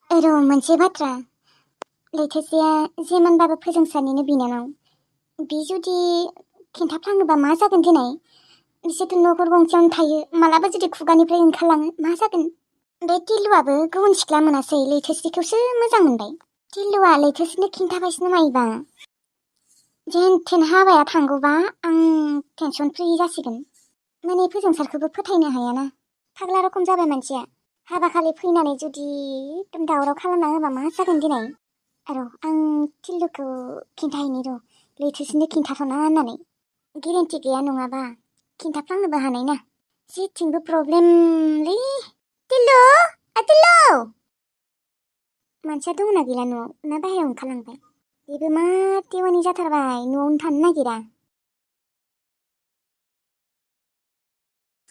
र' मोनसे बाथ्रा, लैथोसेया जेमानबाबो फोजोंसारनिनो बिनानाव। बे जुदि खिन्थाफ्लाङोबा मा जागोन दिनै? बिसोरथ' न'खर गंसेयावनो थायो, मालाबा जुदि खुगानिफ्राय ओंखारलाङो मा जागोन? बे टिलुआबो गुबुन सिख्ला मोनासै, लैथोसेखौसो मोजां मोनबाय। टिलुआ लैथोसेनो खिन्थाबायसो मायोबा। जेनथेन हाबाया थांगौबा आं टेनसन फ्रि जासिगोन। माने फोजोंसारखौबो फोथायनो हायाना, फाग्ला रखम जाबाय मानसिया। हाबा खालि फैनानै जुदि एकदम दावराव खालामना होबा मा जागोन दिनै? आं टिलुखौ खिन्थाहैनि र', लैथोसेनो खिन्थाथ'ना होननानै। गेरेन्टि गैया नङाबा खिन्थाफ्लांनोबो हानाय ना। जेथिंबो प्रब्लेमलै। टिलु! टिलु! मानसिया दंना गैला न'आव, ना बाहेरायाव ओंखारलांबाय? बेबो मा देवानि जाथारबाय, न'आवनो थानो नागिरा।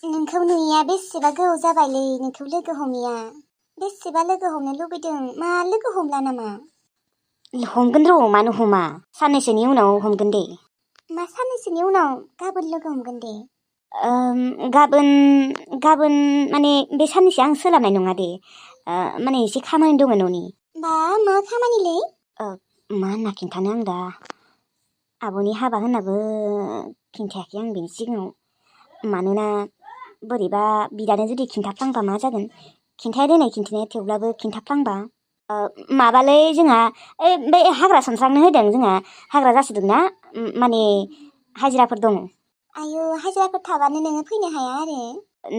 नोंखौ नुयिया बेसेबा गोबाव जाबायलै, नोंखौ लोगो हमैया। बेसेबा लोगो हमनो लुबैदों, मा लोगो हमला नामा? हमगोन र', मानो हमा? साननैसोनि उनाव हमगोन दे। मा साननैसोनि उनाव? गाबोन लोगो हमगोन दे। गाबोन माने बे साननैसो आं सोलाबनाय नङा दे। माने एसे खामानि दङ न'नि। मा खामानिलै? मा होनना खिन्थानो आं दा? आब'नि हाबा होननाबो खिन्थायाखै आं बेनि सिगाङाव। मानोना बोरैबा बिदानो जुदि खिन्थाफ्लांबा मा जागोन? खिन्थाया देनाय खिन्थानाया, थेवब्लाबो खिन्थाफ्लांबा। माबालै जोंहा बे हाग्रा सनस्रांनो होदों, जोंहा हाग्रा जासोदोंना, माने हाजिराफोर दङ। आयौ, हाजिराफोर थाबानो नोङो फैनो हाया आरो?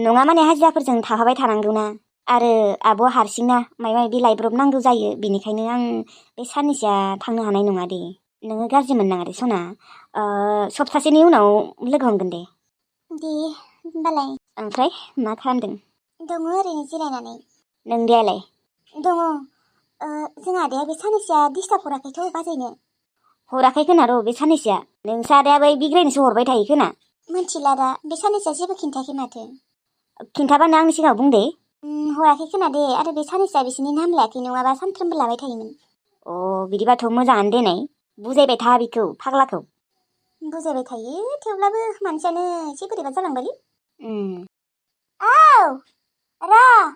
नङा, माने हाजिराफोरजों थाफाबाय थानांगौना। आरो आब' हारसिंना माबा माबि लायब्रबनांगौ जायो, बेनिखायनो आं बे साननैसोआ थांनो हानाय नङा दे। नोङो गाज्रि मोननाङा दे सना। सप्तासेनि उनाव लोगो हमगोन दे। दे होमबालाय। ओमफ्राय मा खालामदों? दङ ओरैनो जिरायनानै। नोंदियालाय? दङ। जोंहा आदाया बे साननैसोआ डिस्टार्ब हराखैथ' बाजैनो? हराखै खोना र' बे साननैसोआ। नोंसा आदाया बै बिग्रायनोसो हरबाय थायो खोना। मिथिला दा, बे साननैसोआ जेबो खिन्थायाखै माथो। खिन्थाबानो आंनि सिगाङाव बुं दे। हराखै खोना दे, आरो बे साननैसोआ बिसोरनि नाम लायाखै, नङाबा सानफ्रोमबो लाबाय थायोमोन। बिदिबाथ' मोजाङानो देनाय। बुजायबाय था बिखौ, फाग्लाखौ। बुजायबाय थायो, थेवब्लाबो मानसियानो एसे बोरैबा जालांबायलै। औ र'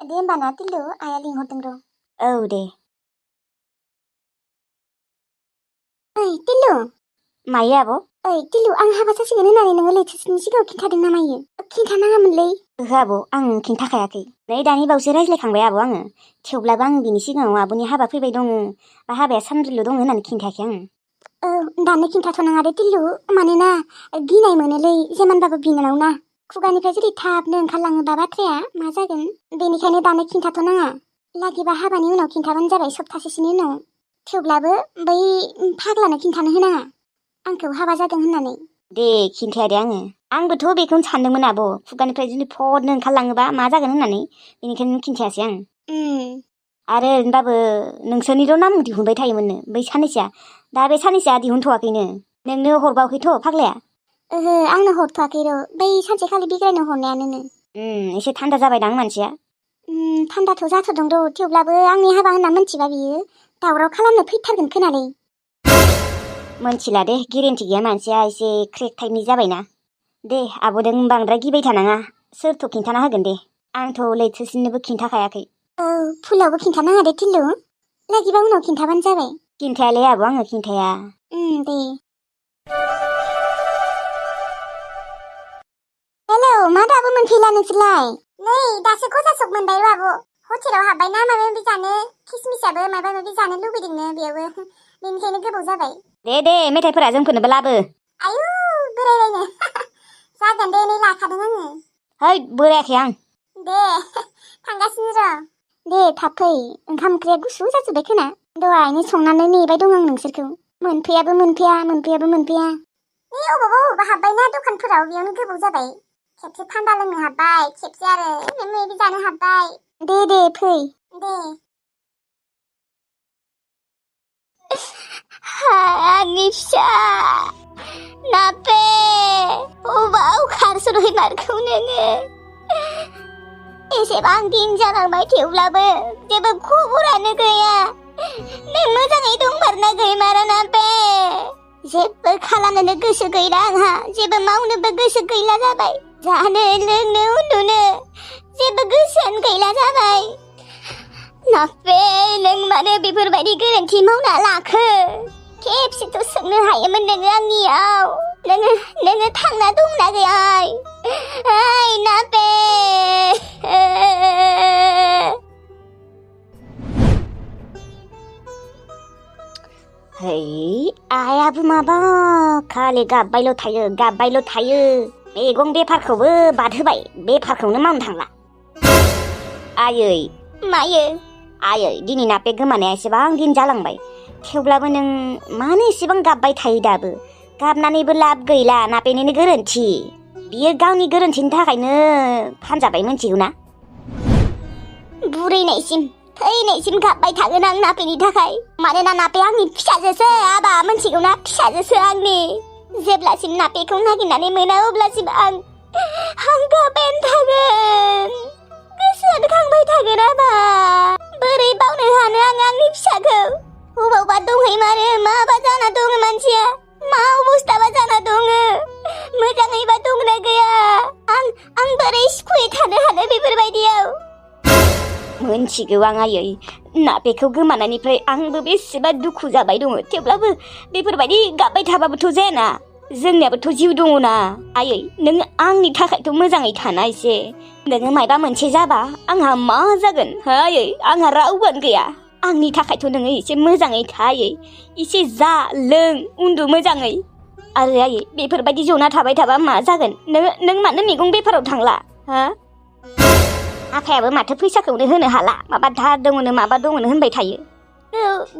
दे होमबा ना टिलु, आइया लिंहरदों र'। औ दे। ओइ टिलु। मायो आब'? ओइ टिलु, आं हाबा जासिगोन होननानै नोङो लैथोसेनि सिगाङाव खिन्थादों ना मायो? खिन्थानाङामोनलै। ओहो आब', आं खिन्थाखायाखै। नै दानि बावैसो रायज्लायखांबाय आब' आङो। थेवब्लाबो आं बिनि सिगाङाव आब'नि हाबा फैबाय दङ, बा हाबाया सानब्रैल' दङ होननानै खिन्थायाखै आं। दानो खिन्थाथ'नाङा दे टिलु, मानोना गिनाय मोनोलै, जेमानबाबो बिनानाव ना। खुगानिफ्राय जुदि थाबनो ओंखारलाङोबा बाथ्राया मा जागोन? बेनिखायनो दानो खिन्थाथ'नाङा। लागिबा हाबानि उनाव खिन्थाबानो जाबाय, सप्तासेसोनि उनाव। थेवब्लाबो बै फाग्लानो खिन्थानो होनाङा, आंखौ हाबा जादों होननानै। दे खिन्थाया दे आङो। आंबोथ' बेखौनो सानदोंमोन आब', खुगानिफ्राय जुदि फदनो ओंखारलाङोबा मा जागोन होननानै, बेनिखायनो खिन्थायासै आं। आरो ओरैनोबाबो नोंसोरनिल' नाम दिहुनबाय थायोमोननो बै साननैसोआ। दा बे साननैसोआ दिहुनथ'वाखैनो। नोंनो हरबावाखैथ' फाग्लाया? ओहो, आंनो हरथ'वाखै र', बै सानसेखालि बिग्रायनो हरनायानो। एसे थान्दा जाबायदां मानसिया। थान्दाथ' जाथ'दों र', थेवब्लाबो आंनि हाबा होनना मिथिबा बियो दावराव खालामनो फैथारगोन खोनालै। मोनथिला दे, गेरेन्टि गैया, मानसिया एसे क्रेक टाइपनि जाबायना। दे आब'दों बांद्राय गिबाय थानाङा, सोरथ' खिन्थाना होगोन दे। आंथ' लैथोसिनोबो खिन्थाखायाखै। फुलावबो खिन्थानाङा दे टिलु, लागिबा उनाव खिन्थाबानो जाबाय। खिन्थायालै आब', आङो खिन्थाया। दे। हेलौ, मा दाबो मोनफैला नोंसोरलाय? नै दासो गजासक मोनबाय र' आब'। हटेलाव हाबबाय ना माबा माबि जानो, किसमिसाबो माबा माबि जानो लुबैदोंनो बेयावबो, बेनिखायनो गोबाव जाबाय। दे मेथाइफोरा जोंफोरनोबो लाबो। आयु बोरायलायनो। जागोन दे, नै लाखादों आङो। है बोरायाखै आं। दे थांगासिनो र'। दे थाब फै, ओंखाम ओंख्रिया गुसु जाजोब्बाय खोना। दहायनो संनानै नेबाय दं आं नोंसोरखौ। मोनफैया। नै अबावबा हाबबायना दखानफोराव, बेयावनो गोबाव जाबाय। खेबसे थान्दा लोंनो हाबबाय, खेबसे आरो माबा माबि जानो हाबबाय। दे फै। दे। आंनि फिसा नापे, अबाव खारस'नहै मारखौ नोङो? एसेबां दिन जालांबाय, थेवब्लाबो जेबो खबरानो गैया। नों मोजाङै दंमारना गैमारा नापे? जेबो खालामनोनो गोसो गैला आंहा, जेबो मावनोबो गोसो गैला जाबाय। जानो लोंनो उन्दुनो जेबो गोसोआनो गैला जाबाय। नाफे नों मानो बेफोरबायदि गोरोन्थि मावना लाखो खेबसेथ' सोंनो हायोमोन नोङो आंनियाव नोङो थांना दंना गैया ओइ नाफे है आयाबो माबा खालि गाबबायल' थायो मैगं बेफारखौबो बाद होबाय बेफारखौनो मावनो थांला आयै मायो आयै दिनै नापे गोमानाया एसेबां दिन जालांबाय थेवब्लाबो नों मानो एसेबां गाबबाय थायो दाबो गाबनानैबो लाब गैला नापेनिनो गोरोन्थि बियो गावनि गोरोन्थिनि थाखायनो फानजाबाय मोनथिगौ ना बुरैनायसिम थैनायसिम गाबबाय थागोन आं नापेनि थाखाय मानोना नापे आंनि फिसाजोसो आबा मोनथिगौ ना फिसाजोसो आंनि जेब्लासिम नापेखौ नागिरनानै मोना अब्लासिम आं गाबबायानो थागोन गोसोआनो खांबाय थागोन आबा बोरै बावनो हानो आं आंनि फिसाखौ अबावबा दंहैमारो माबा जाना दङ मानसिया मा अबस्थाबा जाना दङ मोजाङैबा दंना गैया आं बोरै सुखुयै थानो हानो बेफोरबायदियाव मोनथिगौ आं आयै नापेखौ गोमानायनिफ्राय आंबो बेसेबा दुखु जाबाय दङ थेवब्लाबो बेफोरबायदि गाबबाय थाबाबोथ' जायाना जोंनियाबोथ' जिउ दङना आयै नों आंनि थाखायथ' मोजाङै थाना एसे नोङो मायबा मोनसे जाबा आंहा मा जागोन आयै आंहा रावबोआनो गैया आंनि थाखायथ' नोङो एसे मोजाङै थायै एसे जा लों उन्दु मोजाङै आरो आयै बेफोरबायदि जना थाबाय थाबा मा जागोन नों मानो मैगं बेफाराव थांला आफायाबो माथो फैसाखौनो होनो हाला माबा धार दङनो माबा दङनो होनबाय थायो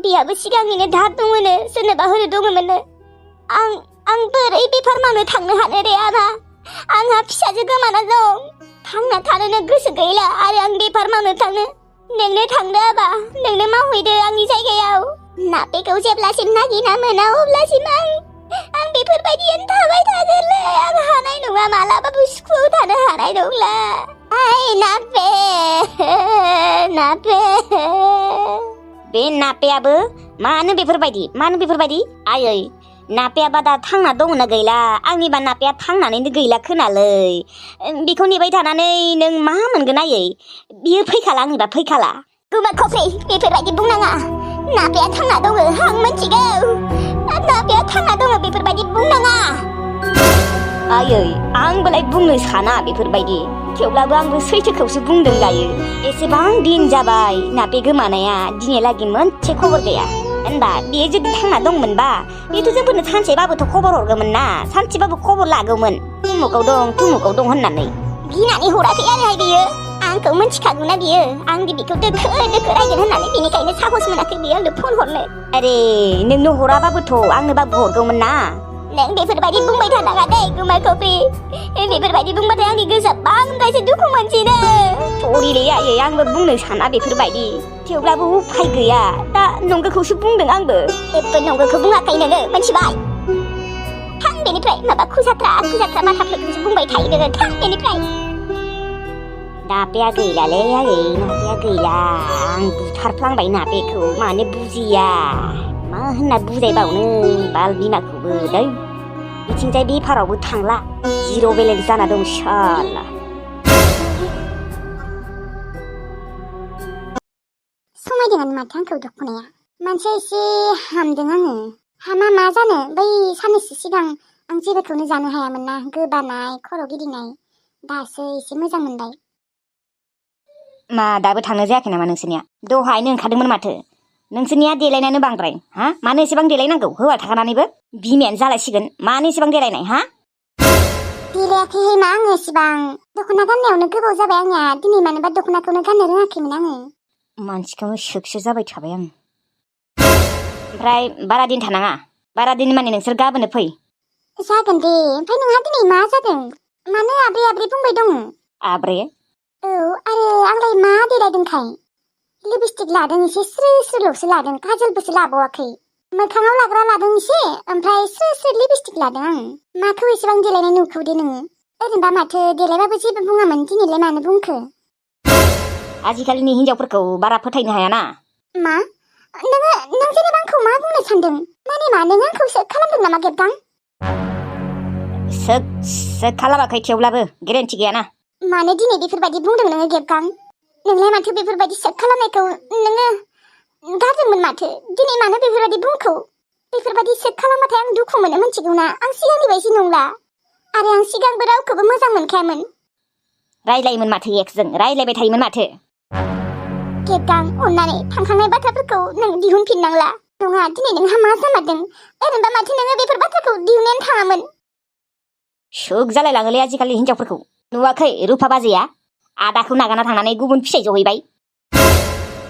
बिहाबो सिगाङैनो धार दङनो सोरनोबा होनो दङमोननो आं बोरै बेफार मावनो थांनो हानो रे आबा आंहा फिसाजो गोमाना दं थांना थानोनो गोसो गैला आरो आं बेफार मावनो थांनो नोंनो थांदो आबा नोंनो मावहैदो आंनि जायगायाव नापेखौ जेब्लासिम नागिरना मोना अब्लासिम आं बेफोरबायदियानो थाबाय थागोनलै आं हानाय नङा मालाबाबो सुखुआव थानो हानाय नंला ओइ नापे बे नापेयाबो मानो बेफोरबायदि आयै नापेयाबा दा थांना दङना गैला आंनिबा नापेया थांनानैनो गैला खोनालै बेखौ नेबाय थानानै नों मा मोनगोन आयै बियो फैखाला आंनिबा फैखाला गुमा खफ्रि बेफोरबायदि बुंनाङा नापेया थांना दङ आं मिथिगौ नापेया थांना दङ बेफोरबायदि बुंनाङा आयै आंबोलाय बुंनो साना बेफोरबायदि थेवब्लाबो आंबो सैथोखौसो बुंदों दायो एसेबां दिन जाबाय नापे गोमानाया दिनैलागि मोनसे खबर गैया होनबा बियो जुदि थांना दंमोनबा बेथ' जोंफोरनो सानसेबाबोथ' खबर हरगौमोन ना सानसेबाबो खबर लागौमोन थुमुकाव दं होननानै गिनानै हराखै आरोहाय बियो आंखौ मिथिखागौना बियो आं बिखौ दोखो रायगोन होननानै बिनिखायनो साहस मोनाखै बियो आंनो फन हरनो आरे नोंनो हराबाबोथ' आंनोबाबो हरगौमोन ना नों बेफोरबायदि बुंबाय थानाङा दे गुमा खफ्रि बेफोरबायदि बुंबाथाय आंनि गोसोआ बांद्रायसो दुखु मोनसिनो सरिलै आयै आंबो बुंनो साना बेफोरबायदि थेवब्लाबो उफाय गैया दा नंगौखौसो बुंदों आंबो जेबो नंगौखौ बुङाखै नोङो मिथिबाय थां बेनिफ्राय माबा खुजाथ्रा बाथ्राफोरखौसो बुंबाय थायो नोङो थां बेनिफ्राय नापेया गैलालै आयै नापेया गैला आं बुथारफ्लांबाय नापेखौ मानो बुजिया मा होनना बुजायबावनो बाल बिमाखौबो दै बिथिंजाय बेफारावबो थांला जिर' बेलेन्स जाना दं साला समायदोंआनो माथो आंखौ दख'नाया मानसिया एसे हामदों आङो हामा मा जानो बै साननैसो सिगां आं जेबोखौनो जानो हायामोन ना गोबानाय खर' गिदिंनाय दासो एसे मोजां मोनबाय मा दाबो थांनो जायाखै नामा नोंसोरनिया दहायनो ओंखारदोंमोन माथो नोंसोरनिया देलायनायानो बांद्राय मानो एसेबां देलायनांगौ हौवा थाखानानैबो बिमायानो जालायसिगोन मानो एसेबां देलायनाय देलायाखैहाय मा आङो एसेबां दख'ना गाननायावनो गोबाव जाबाय आंनिया दिनै मानोबा दख'नाखौनो गाननो रोङाखैमोन आङो मानसिखौनो सोखसो जाबाय थाबाय आं ओमफ्राय बारा दिन थानाङा बारा दिन माने नोंसोर गाबोननो फै जागोन दे ओमफ्राय नोंहा दिनै मा जादों मानो आब्रे बुंबाय दङ आब्रे औ आरो आंलाय मा देलायदोंखाय लिपस्टिक लादों एसे स्रो लादों काजलबोसो लाबावाखै मोखाङाव लाग्रा लादों एसे ओमफ्राय स्रो लिपस्टिक लादों आं माखौ एसेबां देलायनाय नुखो दे नोङो ओरैनोबा माथो देलायबाबो जेबो बुङामोन दिनैलाय मानो बुंखो आजिखालिनि हिनजावफोरखौ बारा फोथायनो हायाना मा नों जेनेबा आंखौ मा बुंनो सानदों माने मा नों आंखौ सेक खालामदों नामा गेबगां सेक खालामाखै थेवब्लाबो गेरेन्टि गैयाना मानो दिनै बेफोरबायदि बुंदों नोङो गेबगां नोंलाय माथो बेफोरबायदि सेट खालामनायखौ नोङो गारदोंमोन माथो दिनै मानो बेफोरबायदि बुंखौ बेफोरबायदि सेट खालामबाथाय आं दुखु मोनो मिथिगौना आं सिगांनि बायदि नंला आरो आं सिगांबो रावखौबो मोजां मोनखायामोन रायज्लायोमोन माथो एक्सजों रायज्लायबाय थायोमोन माथो गेबगां अननानै थांखांनाय बाथ्राफोरखौ नों दिहुनफिननांला नङा दिनै नोंहा मा जामारदों ओरैनोबा माथो नोङो बेफोर बाथ्राखौ दिहुननानै थाङामोन सुग जालायलाङोलै आजिखालि हिनजावफोरखौ नुवाखै रुफा बाजैया आदाखौ नागारना थांनानै गुबुन फिसाय जहैबाय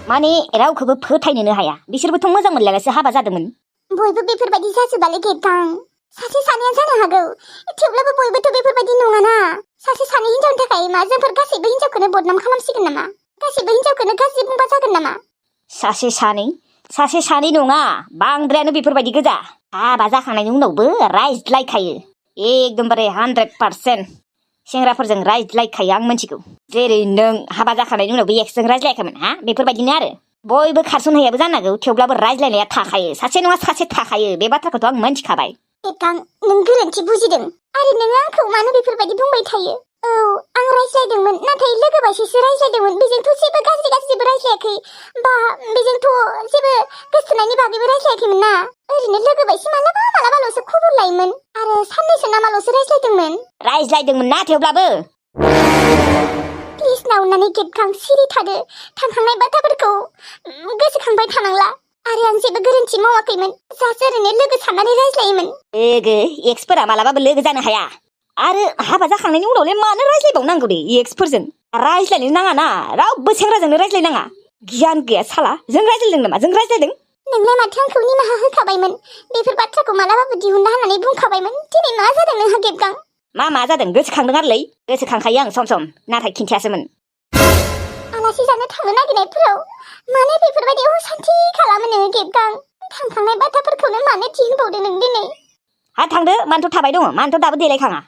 माने रावखौबो फोथायनोनो हाया बिसोरबोथ' मोजां मोनलायलासो हाबा जादोंमोन बयबो बेफोरबायदि जाजोबालै गेबगां सासे सानैया जानो हागौ थेवब्लाबो बयबोथ' बेफोरबायदि नङाना सासे सानै हिनजावनि थाखाय मा जोंफोर गासैबो हिनजावखौनो बदनाम खालामसिगोन नामा गासैबो हिनजावखौनो गाज्रि बुंबा जागोन नामा सासे सानै नङा बांद्रायानो बेफोरबायदि गोजा हाबा जाखांनायनि उनावबो रायज्लायखायो एकदमबारे 100% सेंग्राफोरजों रायज्लायखायो आं मिथिगौ जेरै नों हाबा जाखांनायनि उनावबो एक्सजों रायज्लायाखैमोन हा बेफोरबायदिनो आरो बयबो खारसनहैयाबो जानो हागौ थेवब्लाबो रायज्लायनाया थाखायो सासे नङा सासे थाखायो बे बाथ्राखौथ' आं मिथिखाबाय गेबगां नों गोरोन्थि बुजिदों आरो नोङो आंखौ मानो बेफोरबायदि बुंबाय थायो औ आं रायज्लायदोंमोन नाथाय लोगो बायसोसो रायज्लायदोंमोन बेजोंथ' जेबो गाज्रिबो रायज्लायाखै बा बेजोंथ' जेबो गोसथोनायनि बागैबो रायज्लायाखैमोन ना ओरैनो लोगो बायसो मालाबाल'सो खबर लायोमोन आरो साननैसो नामाल'सो रायज्लायदोंमोन ना थेवब्लाबो प्लिज ना अननानै गेबगां सिरि थादो थांखांनाय बाथ्राफोरखौ गोसोखांबाय थानांला आरो आं जेबो गोरोन्थि मावाखैमोन जास्ट ओरैनो लोगो साननानै रायज्लायोमोन लोगो एक्सफोरा मालाबाबो लोगो जानो हाया आरो हाबा जाखांनायनि उनावलाय मानो रायज्लायबावनांगौ दे एक्सफोरजों रायज्लायनो नाङा ना रावबो सेंग्राजोंनो रायज्लायनाङा गियान गैया साला जों रायज्लायदों नामा जों रायज्लायदों नोंलाय माथो आंखौ निमाहा होखाबायमोन बेफोर बाथ्राखौ मालाबाबो दिहुनना होननानै बुंखाबायमोन दिनै मा जादों नोंहा गेबगां मा जादों गोसोखांदों आरोलै गोसोखांखायो आं सम नाथाय खिन्थायासोमोन आलासि जानो थांनो नागिरनायफोराव मानो बेफोरबायदि असान्थि खालामो नोङो गेबगां थांखांनाय बाथ्राफोरखौनो मानो दिहुनबावदो नों दिनै हा थांदो मानोथ' थाबाय दङ मानोथ' दाबो देलायखाङा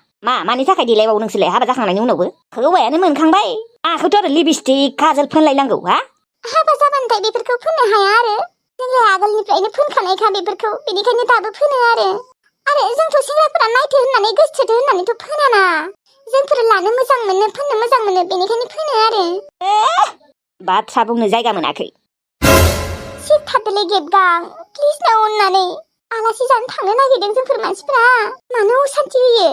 मानि थाखाय देलायबावो नोंसोरलाय हाबा जाखांनायनि उनावबो हौवायानो मोनखांबाय आंखौथ' आरो लिपस्टिक काजल फोनलायनांगौ हा हाबा जाबाथाय बेफोरखौ फोननो हाया आरो जोंलाय आगोलनिफ्रायनो फोनखानायखा बेफोरखौ बेनिखायनो दाबो फोनो आरो जोंथ' सेंग्राफोरा नायथो होननानै गोसथोदो होननानैथ' फोनाना जोंफोर लानो मोजां मोनो फोननो मोजां मोनो बेनिखायनो फोनो आरो बाथ्रा बुंनो जायगा मोनाखै सिट थादोलै गेबगां प्लिज ना अननानै आलासि जानो थांनो नागिरदों जोंफोर मानसिफोरा मानो असान्थि होयो